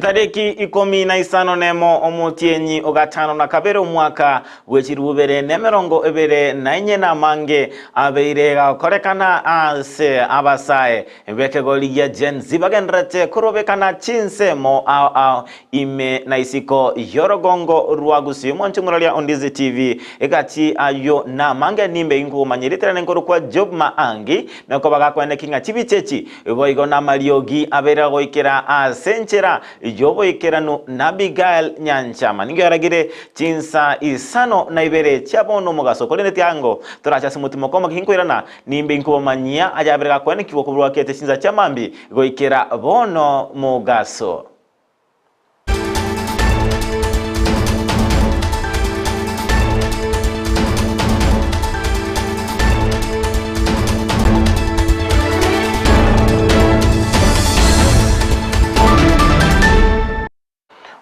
Chitariki ikomi na isano nemo omotienyi o gatano na kabere omwaka bwe chilifu ibere na emerongo ebere na inye namange abeire gakorekana ase abasae b'ekegori gia Gen Z bagendererete korobekana chinsemo ao ao ime na isiko y'orogongo rwa Gusii. Omwanchi omoraria o Ndizi TV egati ayio namange nimbe inkogomanyeria ritarane nkorokwa Job Maangi Nakoba gakwaneki ng'a chibicha echi boigo namariogi abeire goikera ase enchera y'oboikeranu n'Abigael Nyanchama. Nigo yaragire chinsa isano na ibere chia bono omogaso, korende tiango torache ase omotima okomokia inkoirana, nimbe inkobamanyia ayabere gakwanekigwa korwa kete chinsa chia mambia goikera bono mogaso.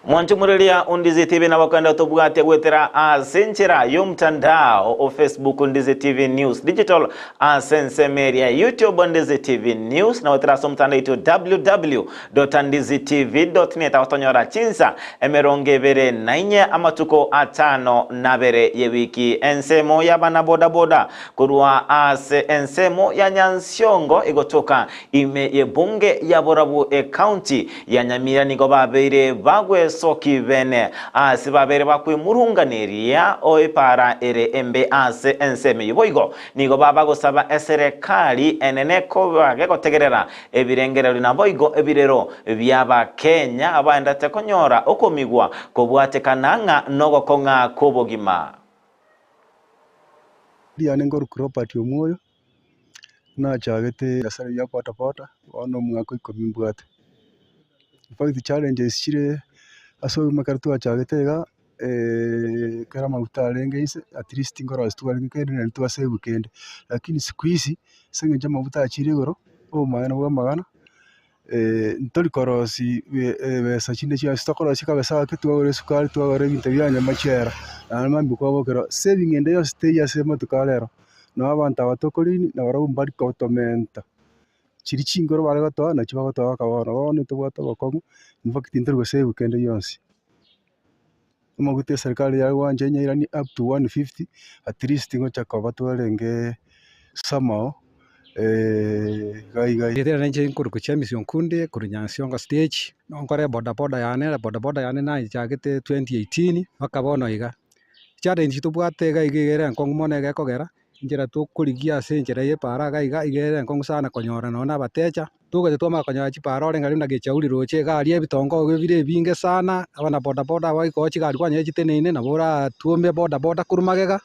Mwanche omoreria o Ndizi TV nabo kende tobwate goetera ase enchera y'omtandao o Facebook Ndizi TV News Digital ase ensemo eria YouTube Ndizi TV News na goetera ase omotandao oito www .ndizitv.net agotonyora chinsa emerongo ebere na inye amatuko atano na abere y'ewiki. Ensemo y'abana bodaboda korwa ase ensemo ya Nyansiongo egotoka ime y'ebunge ya Borabu ecounty ya Nyamira nigo babeire bagwesoki bene ase babeire bakwemurunganeria epaara ere embe ase ensemo eyio. Boigo nigo babagosaba eserekari enene koba gegotegerera Ebirengererio naboigo ebirero bi'Abakenya abaendete konyora okomigwa kobwatekana ng'a nogokong'a kw'obogima. Riane nkorokwa Robert Omwoyo, nachagete ebiasara bia boda boda, bono omwaka o ikomi mbwate. In fact challenges chire ase obogima ekero twachagete iga. Ekero amaguta arenge inse at least nkorosia twarenge kende naende twasave kende, lakini siku hizi ase eng'encho amaguta achire igoro, obomaene bwa amagana ntori korosia ebesa chinde chionsi, tokorosia kabesa gake twagora esukari, twagora ebinto bia nyama chiaera, naende mambia kwabokera saving ende yonsi teiyo ase amatuko a rero, nabo abanto aba tokoriini nabarabwo mbari gotomenta, chiria chinkoro bare gotoa nachio bagotoa mpaka bono, bono ntobwate obokong'u in fact ntori gosave kende gionsi. Amaguta eserikari yagwancha enyairani up to 150 at least ngocha koba twarenge somehow iga iga. Rieta riane inche nkorokwa James Onkundi korwa Nyansiongo stage, nigo nkore ebodaboda yane, ebodaboda yane nachagete 2018 mpaka bono iga. Challenge tobwate iga iga ere enkong'u mono egekogera, Enchera tokorigia ase enchera y'epaara iga iga, iga ere enkong'u sana konyora nonye na abatecha, togocha twamanya konyora chipaara orenge aria buna Gechauri roche iga aria ebitongo iga bire ebinge sana, abana boda boda aba goika chigari kwanyora chiteneine nabo oratwome boda boda korwa magega,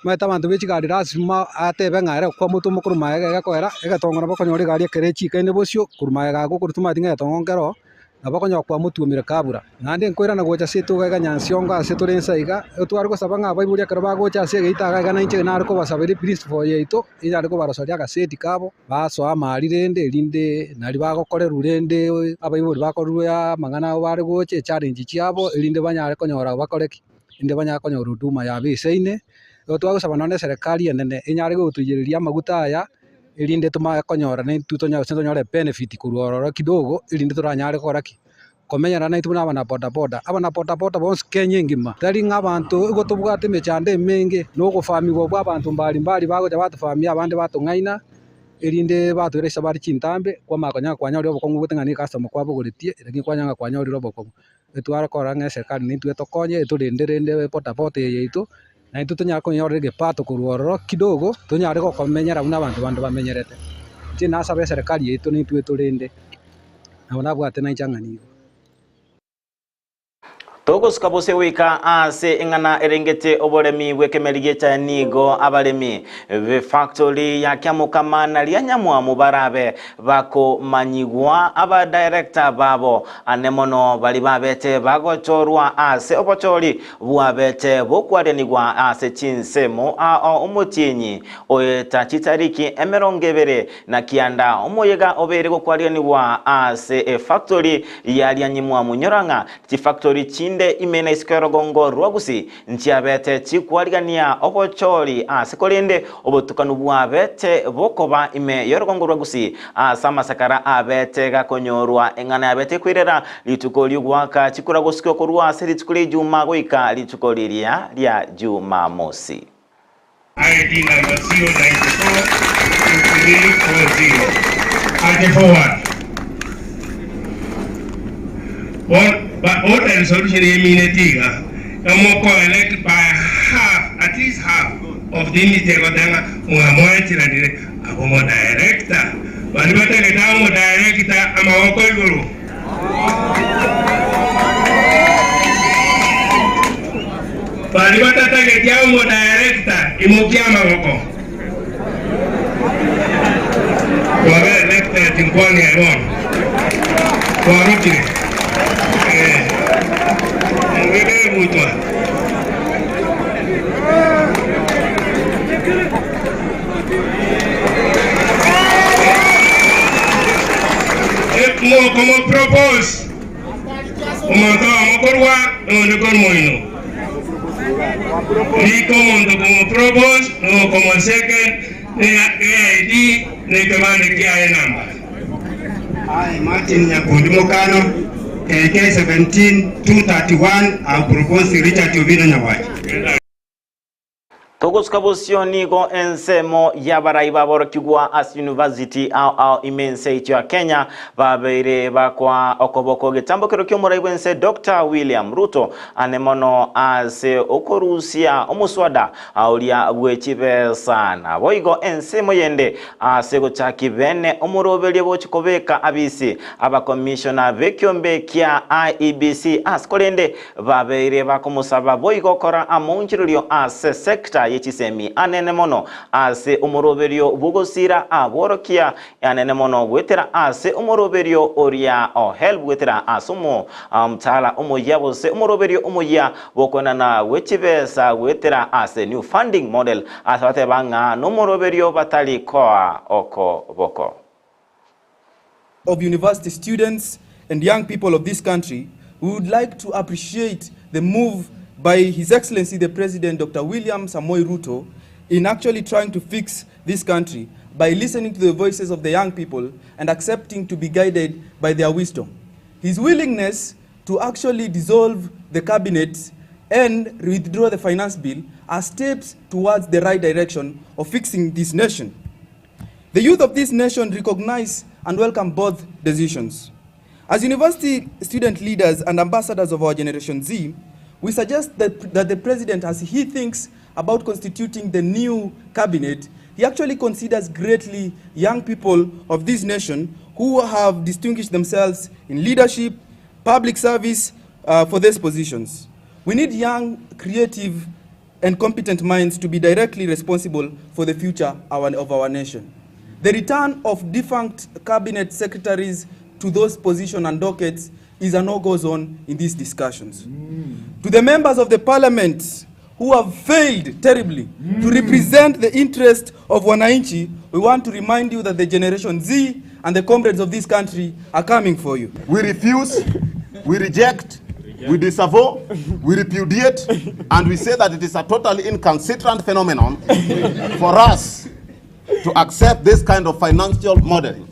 omanyete abanto be chigari lasima atebe ng'a ere okwamotwoma korwa magega iga ekoera, egetongo nabo okonyora egari ekero echikaine bosio korwa magega abwo okorwa tomanyeti ng'a egetongo nkero oo. Nabo okonyora kwamotwomire kabura. Naende nkoirana gocha ase etuga iga Nyansiongo ase tore inse iga, tware gosaba ng'a abaibori ekero bagocha ase egeita iga iga nainche nare kobasabera eprinciple yaito, enyare kobaroseria agaseti kabo, basoa amari rende erinde nari bagokorerwa rende abaibori bakorerwe amang'ana abo bare gocha echallenge chiabo erinde banyare konyora bakore ki? Erinde banyare konyora huduma yabo eisaine. Igo twagosaba nonye na eserekari enene enyare gotoiyereria amaguta aya. erinde tomanye konyora naintwe tonyore gose tonyore ebenefit korwa ororo kidogo, erinde toranyare gokora ki? Komenyana naintwe buna abana boda boda. Abana boda boda bonsi Kenya engima, tari ng'a abanto igo tobwate emechando emenge, na ogofamigwa bwa abanto mbari mbari bagocha batofamia abande batong'aina, erinde batoira chisabari chintambe, kwamanya konya kwanyorire obokong'u gose ng'a ne ecustomer kwabogoretie, lakini kwanyora ng'a kwanyorire obokong'u. Etware korora ng'a eserikari nintwe etokonye, etorende rende boda boda eye yaito, na intwe tonyare konyorera egepato korwa ororo kidogo, tonyare gokomenyera buna abanto bande bamenyerete. Inche nasaba eserikari yaito nintwe etorende, nabo nabwate nainche ang'ana igo. Togosuka bosio goika ase eng'ana erengete oboremi bw'ekemeri gi'echae nigo abaremi b'efactory ya Kiamokama na Rianyamwamu barabe bakomanyigwa abadirector babo ane mono baria babete bagochorwa ase obochori bwabete bokwarianigwa ase chinsemo ao omotienyi oeta chitariki emerongo ebere na kianda omoyega obeire gokwarianigwa ase efactory ya Rianyimwamu nyora ng'a chifactory chinde. chinde ime na isiko y'orogongo rwa Gusii nchiabete chikwarigania obochori ase korende obotukanu bwabete bokoba ime y'orogongo rwa Gusii ase amasakara abete gakonyorwa eng'ana yabete ekoirera rituko ri'ogoaka chikura gosika korwa ase rituko ria Ijuma goika rituko riria ria Jumamosi. ID number 094 2340 Ate forward. Bon, ba order resolution yemineti iga, emoko elect by half, at least half of the imitego tanga ng'a mwancheranire abo mo director. Bari batagete amo director amaboko igoro. Baria batatageti omodirector, imokia amaboko. Kwabe elected nkwane aye bono. Kwarokire. Eh. Mobeke egutwa. Mokomo propose omonto oyomo korwa na onde korwa moino. Rika omonto komo propose na okomo second ne ID na ekebande kiaye number. I, Martin Nyakundi Mokano, KK 17231, I propose Richard Obino Nyawach. Togosuka bosio nigo ensemo y'abarai baborokigwa ase university ao ao ime ense yaito ya Kenya babeire bakoa okoboko egetambokero ki'omorai bw'ense Doctor William Ruto ane mono ase okorusia omoswada oria bwe chibesa naboigo ensemo yende ase gochaki bene omoroberio gochi kobeka abisi abakomishona b'ekiombe kia IEBC ase korende Babeire bakomosaba boigo kora amaonchorerio ase sector ye chisemi anene mono ase omoroberio bw'ogosira aborokia anene mono goetera ase omoroberio oria o HELB goetera ase omotala omoyia gose omoroberio omoyia bw'okoenana gwe chibesa goetera ase new funding model ase bateba ng'a nomoroberio batari koa okoboko. of university students and young people of this country, we would like to appreciate the move by His Excellency the President Dr. William Samoei Ruto in actually trying to fix this country by listening to the voices of the young people and accepting to be guided by their wisdom. His willingness to actually dissolve the cabinet and withdraw the finance bill are steps towards the right direction of fixing this nation. The youth of this nation recognize and welcome both decisions. As university student leaders and ambassadors of our Generation Z, we suggest that, that the president, as he thinks about constituting the new cabinet, he actually considers greatly young people of this nation who have distinguished themselves in leadership, public service uh, for these positions. We need young, creative, and competent minds to be directly responsible for the future of our nation. The return of defunct cabinet secretaries to those positions and dockets is a no-go zone in these discussions. Mm. To the members of the parliament who have failed terribly mm. to represent the interest of wananchi, we want to remind you that the Generation Z and the comrades of this country are coming for you. We refuse, we reject, we disavow, we repudiate, and we say that it is a totally inconsiderate phenomenon for us to accept this kind of financial modeling.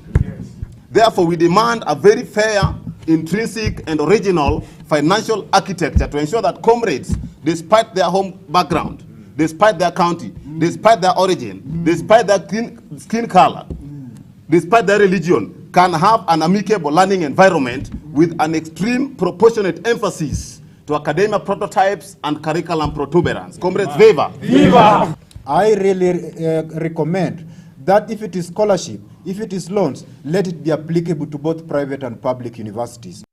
Therefore, we demand a very fair, intrinsic, and original financial architecture to ensure that comrades, despite their home background, despite their county, despite their origin, despite their skin color, despite their religion, can have an amicable learning environment with an extreme proportionate emphasis to academia prototypes and curriculum protuberance. Comrades, viva! Viva! I really uh, recommend that if it is scholarship, if it is loans, let it be applicable to both private and public universities.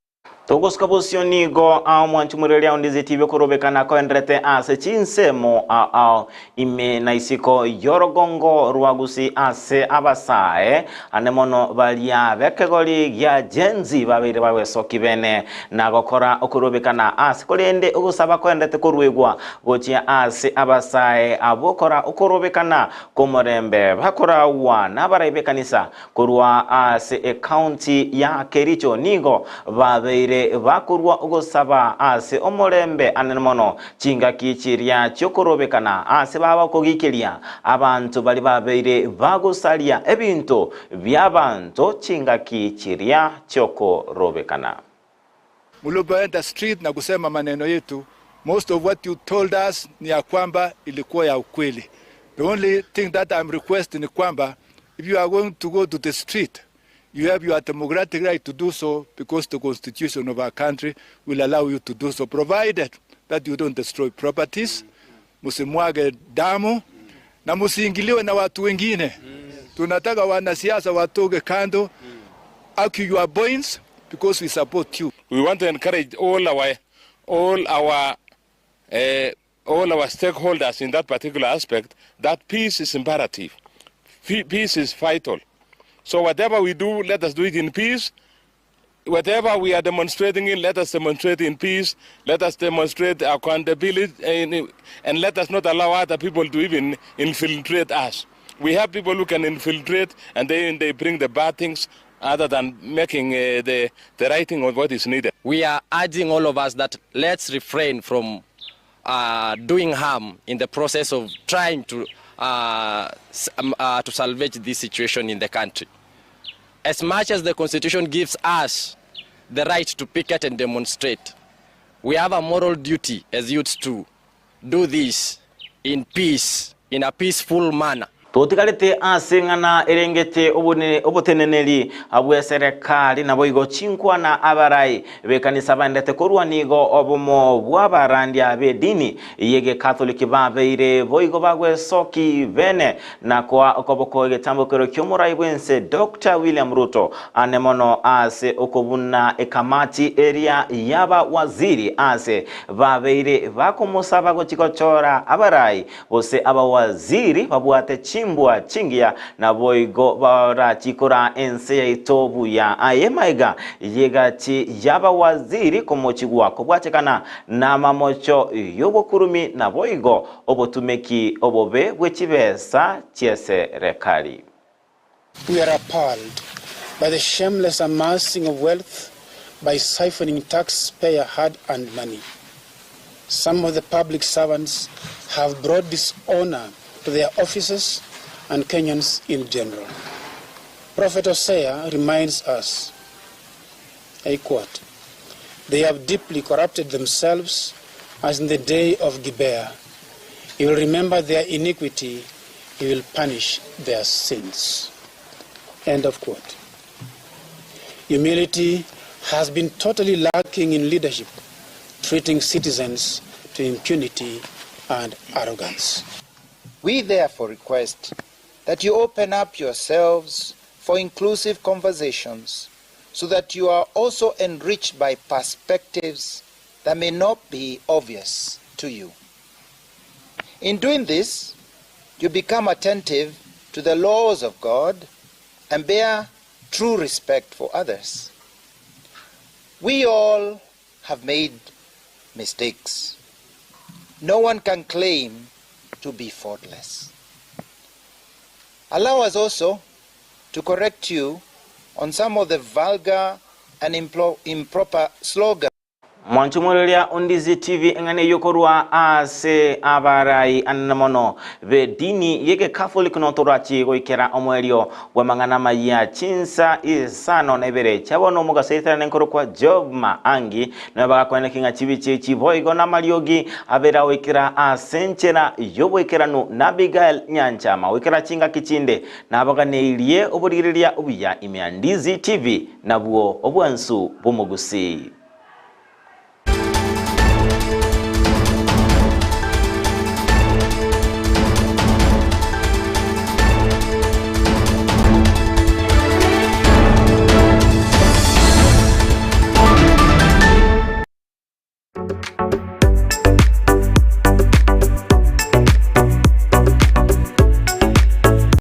Togosuka bosio nigo ao mwanchi mwereria onde TV korobekana koenderete ase chinsemo ao ao ime na isiko yorogongo rwa Gusii ase abasae ane mono baria bekegori gia Gen Z babeire bagwesoki bene na gokora okorobekana ase korende ogosaba koenderete koruegwa gochia ase abasae abwo kora okorobekana kw'omorembe bakoragwa nabarai b'ekanisa korwa ase ekaunti ya Kericho nigo babeire. babeire bakorua ogosaba ase omorembe anene mono chingaki chiria chi'okorobekana ase babakogikeria abanto baria babeire bagosaria ebinto bi'abanto chingaki chiria chi'okorobekana. Mulipoenda street na kusema maneno yetu, most of what you told us ni ya kwamba ilikuwa ya ukweli. The only thing that I'm requesting ni kwamba if you are going to go to the street, you have your democratic right to do so because the constitution of our country will allow you to do so, provided that you don't destroy properties, musimwage damu na musiingiliwe na watu wengine. Tunataka wanasiasa watoke kando, argue your points because we support you. We want to encourage all our stakeholders in that particular aspect that peace is imperative. Peace is vital. So whatever we do, let us do it in peace. Whatever we are demonstrating in, let us demonstrate in peace. Let us demonstrate accountability, and let us not allow other people to even infiltrate us. We have people who can infiltrate, and then they bring the bad things other than making the right thing of what is needed. We are urging all of us that let's refrain from doing harm in the process of trying to salvage this situation in the country. As much as the Constitution gives us the right to picket and demonstrate, we have a moral duty as youths to do this in peace, in a peaceful manner. Totigarete ase ng'ana erengete oboteneneri bwe serikali nabo igo chinkwana abarai bekanisa baendete korwa nigo obomo bw'abarandia b'edini yege Catholic babeire boigo bagwesoki bene na kwa okoboko egetambokero ki'omorai bwense Dr. William Ruto ane mono ase okobuna ekamati eria yaba waziri ase babeire bakomosaba gochikochora abarai bose abawaziri babwate chimbwa chingiya naboigo barachikora ense yaito buya aye maiga yegati yabawaziri komochigwa kobwatekana na mamocho y'obokurumi naboigo obotumeki obobe bw'echibesa chieserekali. We are appalled by the shameless amassing of wealth by siphoning taxpayer hard-earned money. Some of the public servants have brought dishonor to their offices and Kenyans in general. Prophet Hosea reminds us, I quote, "They have deeply corrupted themselves as in the day of Gibeah. He will remember their iniquity, he will punish their sins." End of quote. Humility has been totally lacking in leadership, treating citizens to impunity and arrogance. We therefore request that you open up yourselves for inclusive conversations so that you are also enriched by perspectives that may not be obvious to you. In doing this, you become attentive to the laws of God and bear true respect for others. We all have made mistakes. No one can claim to be faultless. Allow us also to correct you on some of the vulgar and improper slogans. Mwanchumuriria Ondizi TV eng'ane yokorwa ase abarai anene mono b'edini yeke Catholic notorachi goikera omwerio bw'amang'ana maya chinsa isano na ibere chiabono omogasoitana nenkoro kwa Job Maangi nayo bagakwanera ng'a chibichi chiboigo na mariogi abera goikera ase enchera y'oboikeranu na Abigail Nyanchama goikera chingaki chinde nabaganeirie oborigereria obuya ime ya Ndizi TV nabwo obwansu bw'omogusi.